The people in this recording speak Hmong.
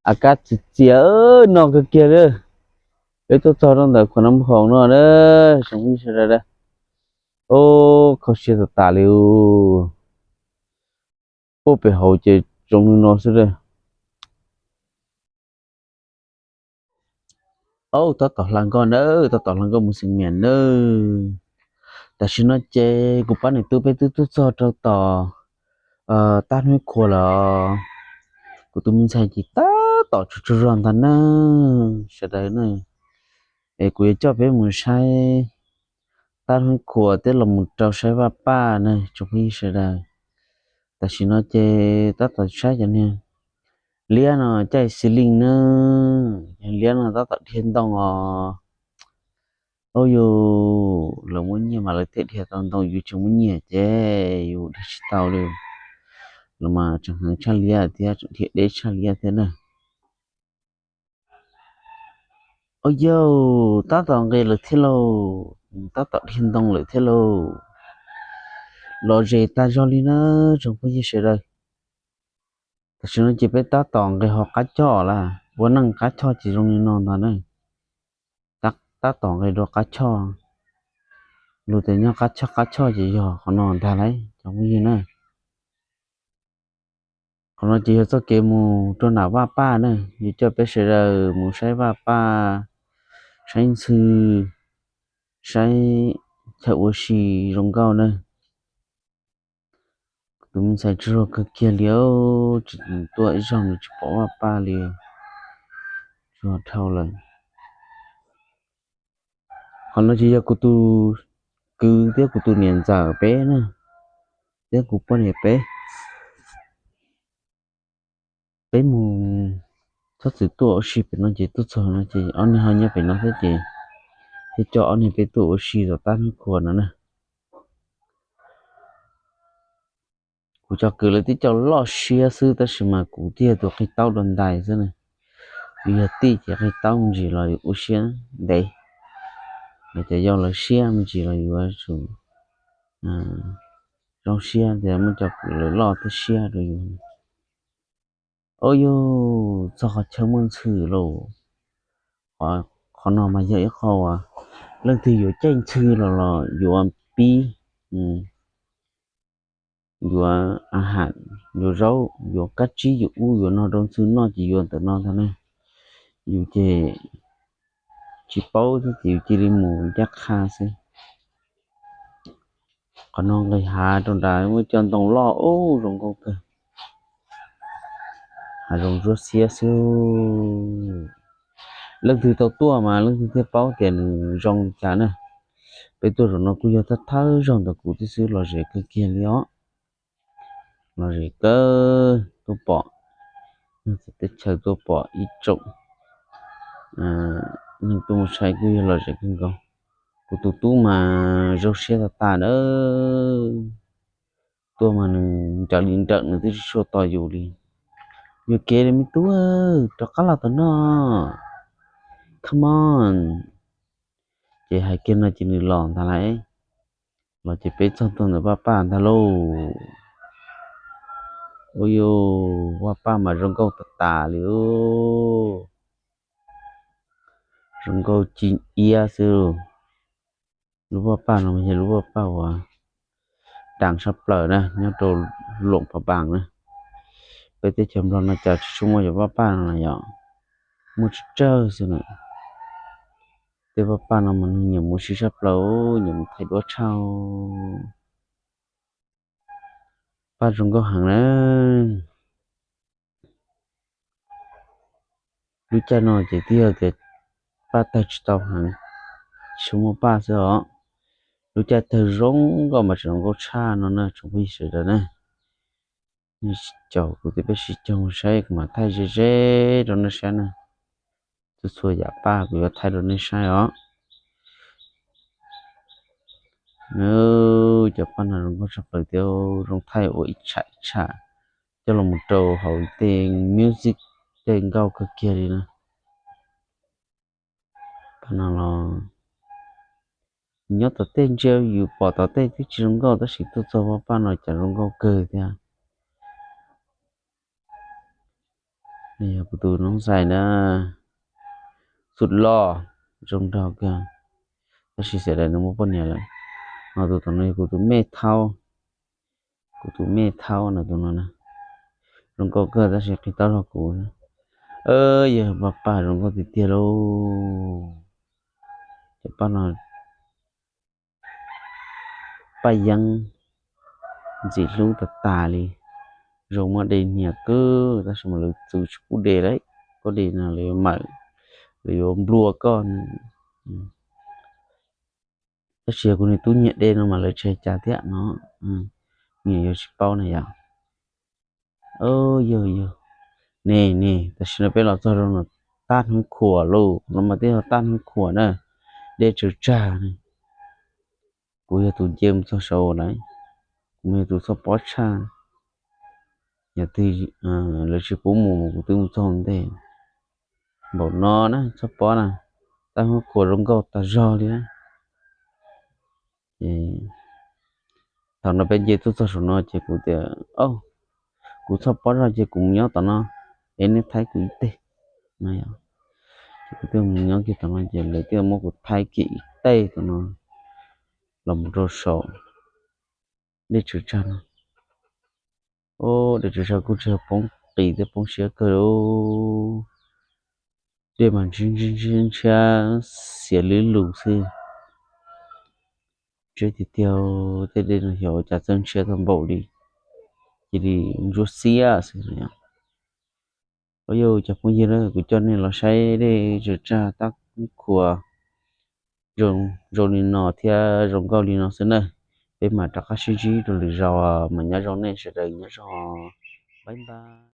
A kab txias txias no kawg kiag li. Peb tuaj txog rau ntawm khuam nab hoom no na, tsoom phooj ywg sawv daws. Ub, kho siab tas tas li. Ub, pem hauv ces zoo li no xwb a. Ub, tab tom hla nkoj na, tab tom hla nkoj mus xeem miam nawb. Tam sim no ces kuv pab niam tub peb twb tuaj txog rau tom Tab Hnub Khuas lawm. Kuv tus me ntxhais ces tab tom tsaug tsaug zog ntag na, sawv daws na. Es kuv yuav coj peb mus saib Tab Hnub Khuas thiab los mus rau saib Vaj Paj na, tsoom phooj ywg sawv daws. Tam sim no ces tab tom saib cov niag liab no caij xi leej na, liab no tab tom dhia ntoo os. Ub, yus, lawv muaj nyiaj mas lawv thiaj dhia tau ntoo, yus tsis muaj nyiaj ces yus dhia tsis tau li. Los mas tseem heev tshaj liab thiab, tseem dhia deb tshaj liab thiab na. Ub, yus, tab tom nqis lawm thiab lauj, tab tom dhia ntoo lawm thiab lauj. Los zem tas zog li na, tsoom phooj ywg sawv daws. Tam sim no ces peb tab tom nqis hauv qab choj lawm, ua neej qab choj ces zoo li no ntag na. Tab tom nqis rau qab choj, lus tias nyob qab choj qab choj ces yog qhov no ntag lauj, cov phooj ywg na. Qhov no ces yog txoj kev mus rau nram Vaj Paj na, yuav coj peb sawv daws mus saib Vaj Paj, saib ntxhw, saib chaw ua si zoo nkauj na. Kuv tus me ntxhais tsaug zog kawg kiag li, tsis tuaj ib zaug nws tsis pom Vaj Paj li, tsaug dhau lawm. Qhov no ces yog kuv tus kwv thiab kuv tus niam ntxawm peb na, thiab kuv poj niam peb. Peb mus txhob txwm tuaj ua si pem no ces tuaj txog no ces ob niag ho nyob pem no thiab ces thiaj coj ob niag peb tuaj ua si tom Tab Hnub Khuas no na. Kuv cov kwv lawv tib co loj siab xwb tab sis mas kuv thiaj yog tus qhib taub dua ntais xwb na. Yus yog tij ces qhib taub me ntsis los yus ua siab ntev, cov yau lawv siab me ntsis los yuav tsum zoo siab tias muaj cov kwv lawv loj thiab siab rau yus. Ub, yus, txog qhov chaw muaj ntxhw lauj. Qhov no mas yog ib qho uas leej twg yuav caij ntxhw los los yuav pib, yuav a ham, yuav zaub, yuav kab tsib, yuav ub yuav no rau ntxhw noj ces yuav ntawm no ntag na. Yus ces tsis paub thiab ces yus cia li mus ncaj qha xwb. Qhov no nqis hav rau nrad muaj cov ntoo loj ub zoo nkauj kawg. Hav zoov ntsuab xiab xwb. Leej twg tau tuaj mas leej twg thiaj paub tias nws zoo li cas na. Peb tuaj zaum no kuj yog thawj thawj zaug ntawm kuv thiab xwb, lom zem kawg kiag li os. Lom zem kawg, tuaj pom neeg txawv teb chaws, tuaj pom ib tsoom neeg tuaj mus saib kuj yog lom zem kawg nkaus. Kuv tus tub mas zoo siab tas tas nawb. Tuaj mas nws nrawm li nrawm, nws twb tsis tshua tos yus li. Yuam kev li me tub, rov qab los tom no. Come on. Ces hais kiag no ces nws los ntag lauj. Los ces peb txog tuaj ntawm Vaj Paj ntag lauj. Ub, yus, Vaj Paj mas zoo nkauj tas tas li. Zoo nkauj ci iab xwb. Lub Vaj Paj no mas yog lub Vaj Paj uas dav tshaj plaws na, nyob rau Luam Pha Npas na. Peb teb chaws Nplog no cas tsis tshua muaj cov Vaj Paj no na yom, muaj tsawg tsawg xwb na. Tej Vaj Paj no mas nws nyiam mus ua si tshaj plaws, nyiam mus thaij duab tshaj. Paj zoo nkauj heev na. Lub caij no ces twb yog tias paj tawg tsis tau heev, tsis muaj paj xwb os. Lub caij tawg zoo nkauj mas tseem zoo nkauj tshaj no na tsoom phooj ywg sawv daws na. Nej caum kuv thiab peb sib caug mus saib, kuv mam thaij ze ze rau nej saib na. Txhua txhua yam paj kuv yuav thaij rau nej saib os. Cov paj no zoo nkauj tshaj plaws thiab, zoo thaij ua ib tsham ib tsham coj los mus rau hauv tej music, tej nkauj kawg kiag li na. Paj no los nyob tom tej ntsia yus pom tom tej twb tsis zoo nkauj tab sis tuaj txog paj no cas zoo nkauj kawg thiab. Nws yog kuv tus noob ntxhais na, xub loj, zoo nraug kawg, tab sis xav tias nws muaj poj niam lawm. Ho tus tom no yog kuv tus me thaub, kuv tus me thaub no, tus no na, zoo nkauj kawg tab sis qhib taub hau kuv. Yog paj paj zoo nkauj tiag tiag lauj. Cov paj no, paj yeeb ntxim hlub tas tas li, zoo muab de hniav kawg tab sis mas lawv txwv tsis pub de lawm. Koj de no lawv yuav mawm, lawv yuav nplua koj. Tab sis yog kuv niag tub nyiam de no mas lawv tsis hais cas thiab no, nyias yuav tsis paub na yom. Yog yog, ne ne, tam sim no peb los txog rau no, tab hnub khuam lauj, no mas twb yog tab hnub khuam na, dej tsaws tsag ne. Kuv yog tus nce mus txog saud lawm, kuv mas yog tus txhoj pob tshaj. Yog twg lawv tsis pub mus mas kuv twb mus txog ntej. Npaum no na txhoj pob na, tab hnub khuam zoo nkauj tas zog li na. Thaum no peb nce tuaj txog saum no ces kuv tias, kuv txhoj pob zog ces kuv mus nyob tom no, es nej thaib kuv ib teg. Ces kuv thiaj mus nyob kiag tom no ces lawv thiaj muab kuv thaib kiag ib teg tom no los mus rau saum dej tsaws tsag no. Dej tsaws tsag kuj tsis yog poob qis thiab poob siab kawg li. Dej mas ntshiab ntshiab xiav lwb lus xwb. Ntshiab tiag tiag, tej dej no xyov ua cas txawj ntshiab tau npaum li, cia li ntsuab xiab xwb no. Yog cov phooj ywg na, kuv coj nej los saib dej tsaws tsag tab khuam zoo li no thiab zoo nkauj li no xwb na. Peb mam rov qab sib ntsib rau lwm zaus, mas nyob zoo nej sawv daws, nyob zoo, bye bye.